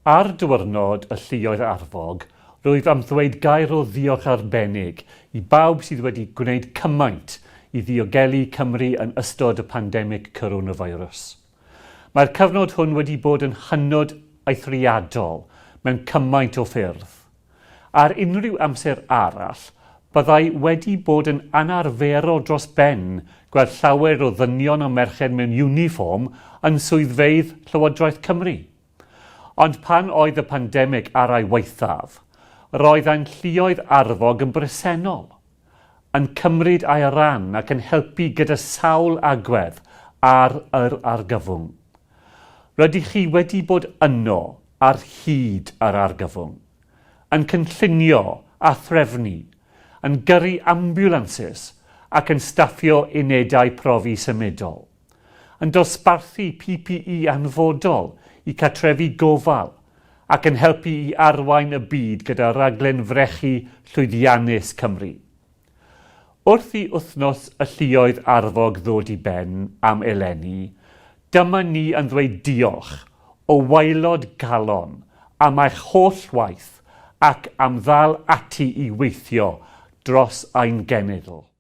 Ar Diwrnod y Lluoedd Arfog, rwyf am ddweud gair o ddiolch arbennig i bawb sydd wedi gwneud cymaint i ddiogelu Cymru yn ystod y pandemig coronavirus. Mae'r cyfnod hwn wedi bod yn hynod eithriadol mewn cymaint o ffyrdd. Ar unrhyw amser arall, byddai wedi bod yn anarferol dros ben gweld llawer o ddynion a merched mewn iwnifform yn swyddfeydd Llywodraeth Cymru. Ond pan oedd y pandemig ar ei waethaf, roedd ein lluoedd arfog yn bresennol, yn cymryd ei ran ac yn helpu gyda sawl agwedd ar yr argyfwng. Rydych chi wedi bod yno ar hyd yr argyfwng, yn cynllunio a threfnu, yn gyrru ambiwlansys ac yn staffio unedau profi symudol. yn dosbarthu PPE hanfodol i cartrefi gofal ac yn helpu i arwain y byd gyda rhaglen frechu llwyddiannus Cymru. Wrth i Wythnos y Lluoedd Arfog ddod i ben am eleni, dyma ni yn ddweud diolch o waelod galon am eich holl waith ac am ddal ati i weithio dros ein genedl.